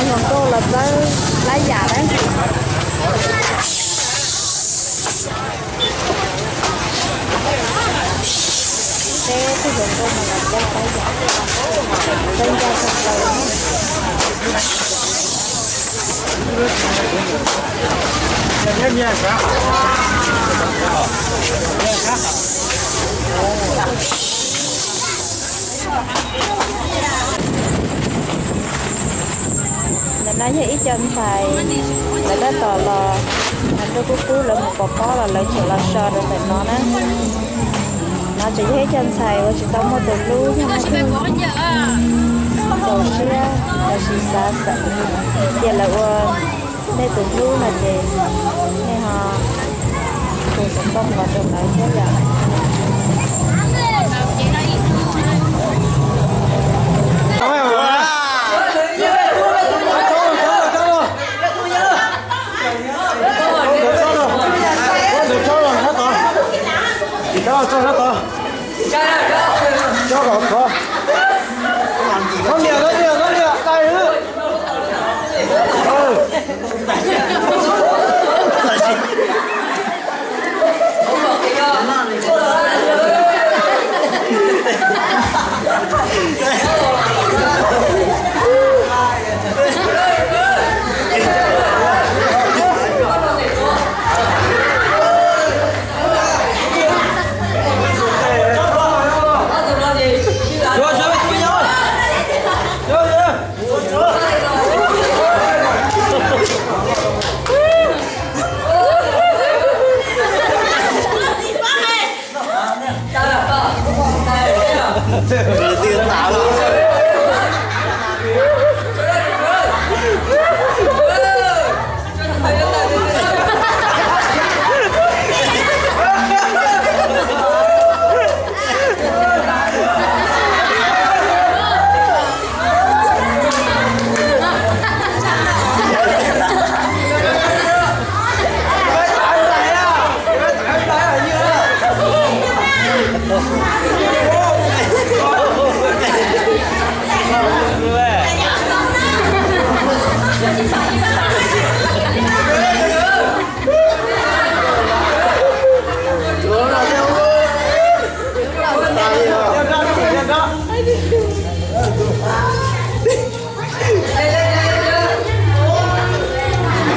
Hluas nkauj los txawb lab yam na. Peb tug hluas nkauj no los txawb lab yam, txawb ncaj txawb ntawv. Ntawm no yog ib co ntxhais lawv tab tom los nrog kub kub lawv mus pov pob los lawv tseem los so rau ntawm no na. No tseem yog ib co ntxhais uas tsis tau muaj tus hlub, yog nej txaus siab los sis xav xav tias lawv ua nej tus hlub no ces nej ho tus xov tooj los rau lawv thiab yom.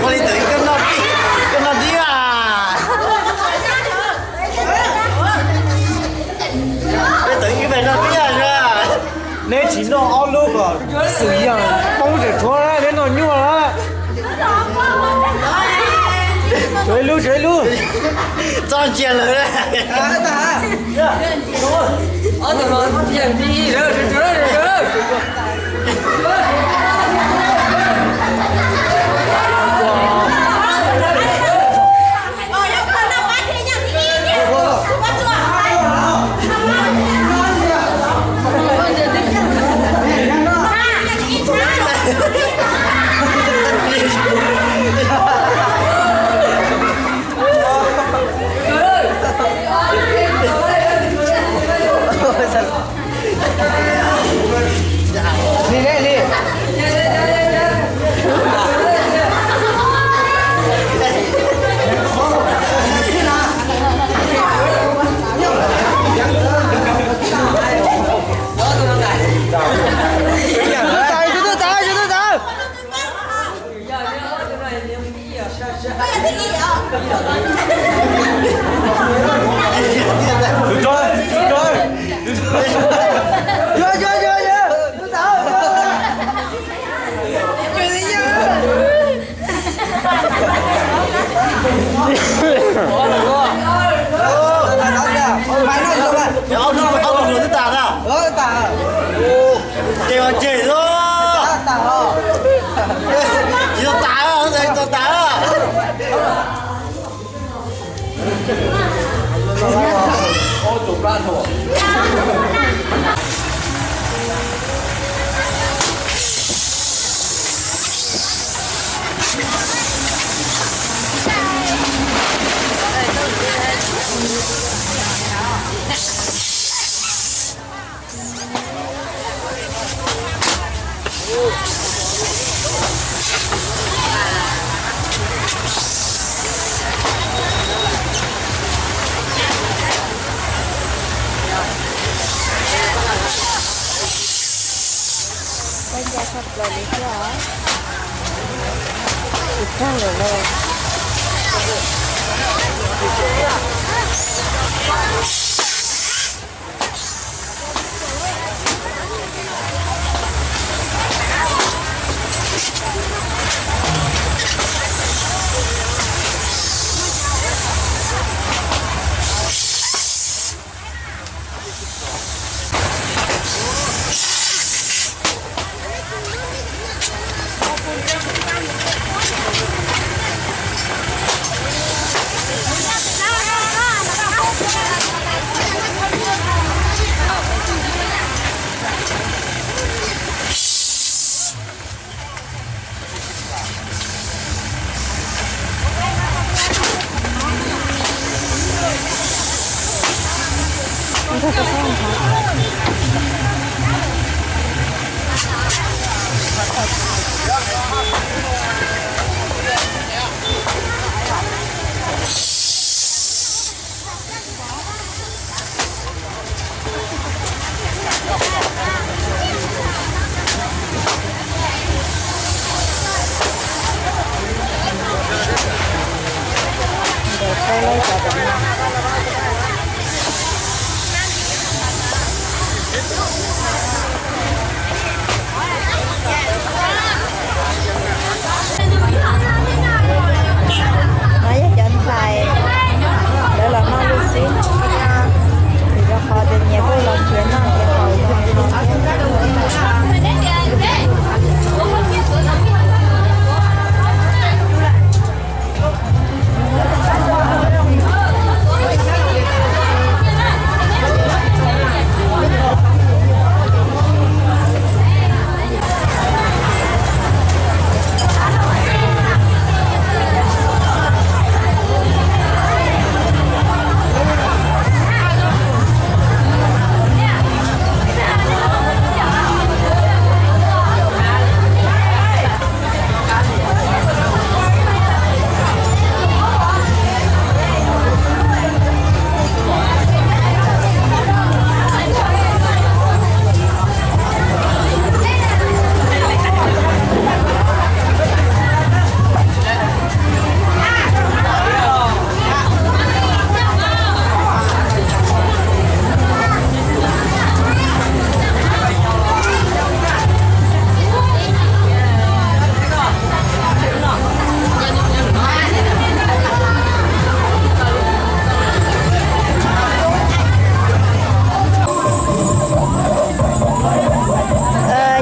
Ua li tawm ib koj noj dib a. Tawm ib pem noj dib a. Neb tsis noj ob lub kom xwm yog poob tseem tshuav na, neb noj nyuaj lawm. Tshuav ib lub, tshuav ib lub. Txoj ntsia lawm. Ces mas ces lub, tsis tau tas, tsis tau tas. Tshaj plaws li thiab. Tsis tag lawm lauj. No yog cov ntxhais lawv los noj lwj xwb, vim rau qhov tias nyias kuj los nrhiav noj nrhiav haus.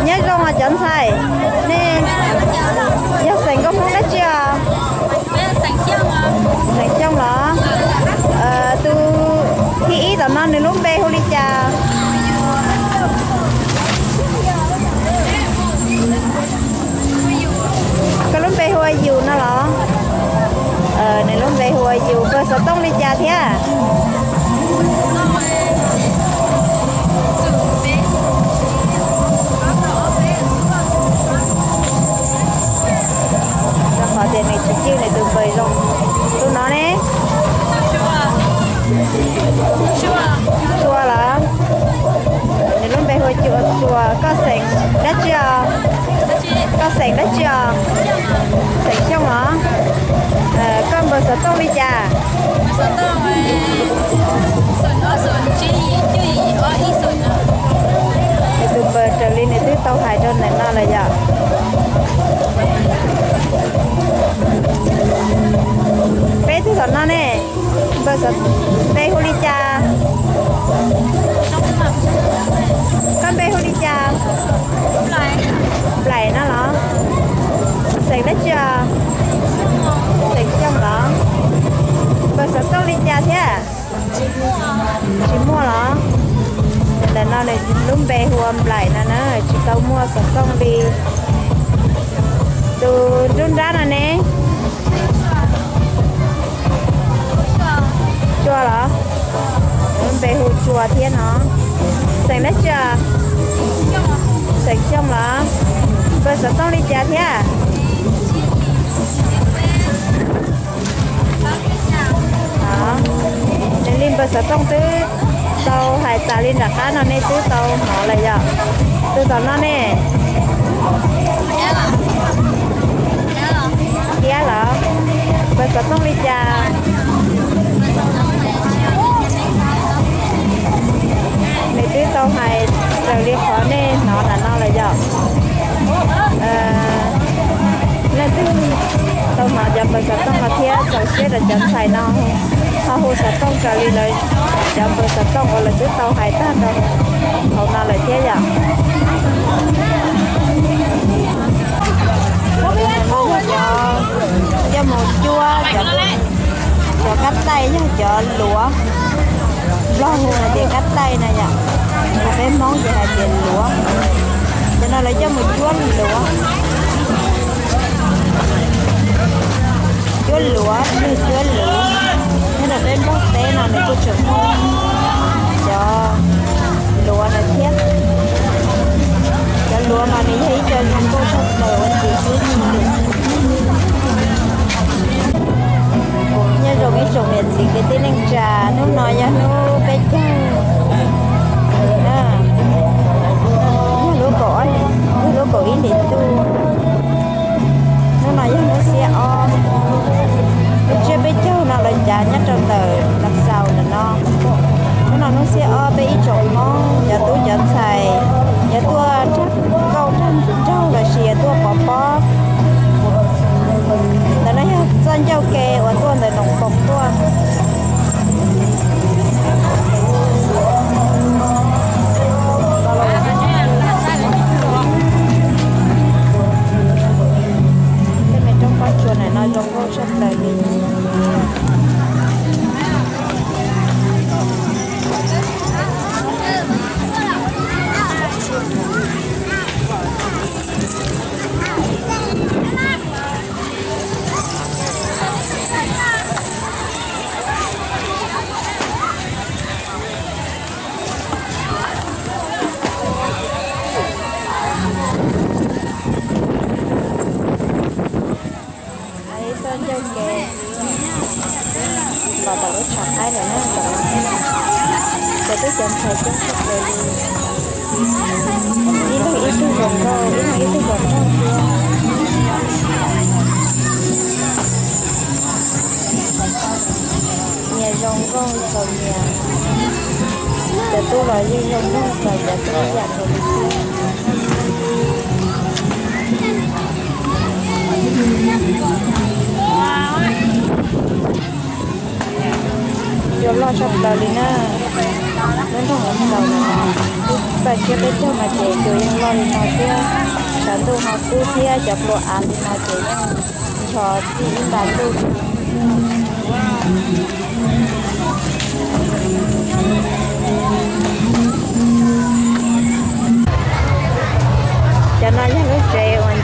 Nyob zoo os cov ntxhais, nej yog xeem nkauj Hmoob dab tsi os? Xeem Xyooj los? Tus thib ib tom no nws lub npe hu li cas? Koj lub npe hu ua Yus no los? Nws lub npe hu ua Yus, npawg xov tooj li cas thiab? Rau qhov tias nws tsis cwj nws tus npawg zoo. Tus no ne? Tsua los? Nws lub npe hu ua Tsua. Koj xeem dab tsi os? Koj xeem dab tsi os? Xeem Xyooj los? Koj npawg xov tooj li cas? Nws tus npawg raws li nws twb tau hais rau ntawm no lawm yom. Peb tug tom no ne, npawg xov, npe hu li cas? Koj npe hu li cas? Nplaim no los? Xeem dab tsi os? Xeem Xyooj los? Npawg xov tooj li cas thiab? Tsis muaj los? Ntawm no nws lub npe hu ua Nplaim no na, tsis tau muaj xov tooj li. Tus nruab nrab no ne? Tsua los? Lub npe hu Tsua thiab no. Xeem dab tsi? Xeem Xyooj los? Npawg xov tooj li cas thiab? Nws li npawg xov tooj twb tau hais tas li nram qab no nej twb tau hnov lawm yom. Tus tom no ne? Npawg xov tooj no thiab txaus siab rau cov ntxhais no ho hu xov tooj raws li lawv cov npawg xov tooj uas lawv twb tau hais tag rau hauv no lawm thiab yom. Coj mus cuab cov, cov kab taij yog cov luav, Nplog hu hais tias kab taij na yom, peb Hmoob ces hais tias luav. Cov no lawv coj mus cuab luav, cuab luav, cuab luav. Nyob rau peb Nplog teb no nws kuj tseem muaj cov luav no thiab. Cov luav mas nws yog ib co zoo nkauj tshaj plaws ua ntxiv xwb. Nyob zoo ib tsoom niam txiv kwv tij neej tsa, hnub no yog hnub peb caug, yog lub kaum, yog lub kaum ib hlis ntuj. Hnub no yog hnub xiab ob, lub tsiab peb caug no lawv cav nyob rau ntawm Nam Xaus ntawm no. Hnub no hnub xiab ob peb ib tsoom Hmoob cov tub cov ntxhais yuav tuaj rag nkauj rag nraug los sis yuav tuaj pov pob. Ntawm no yog txoj ncauj ke uas tuaj ntawm Noom Poom tuaj. Tej me roob pob tsuas ntawm no zoo nkauj tshaj plaws li. Ib txoj ncauj ke los tom lub tshav qaib ntawm no, cov tub cov ntxhais coob tshaj plaws li. Ib leeg ib tug zoo nkauj, ib leeg ib tug zoo nkauj thiab. Nyias zoo nkauj txaus nyias, cov tub los yeej zoo nkauj txaus cov tub ib yam nkaus li thiab. Cua loj tshaj plaws li na. Lub nroog Nam Xaus no, lub txaj tsiab peb caug no ces cua yeej loj li no thiab. Tshav ntuj ho kub thiab cov plua av li no ces yeej ncho txij ib nta ntuj. Cov no yog lub tsev uas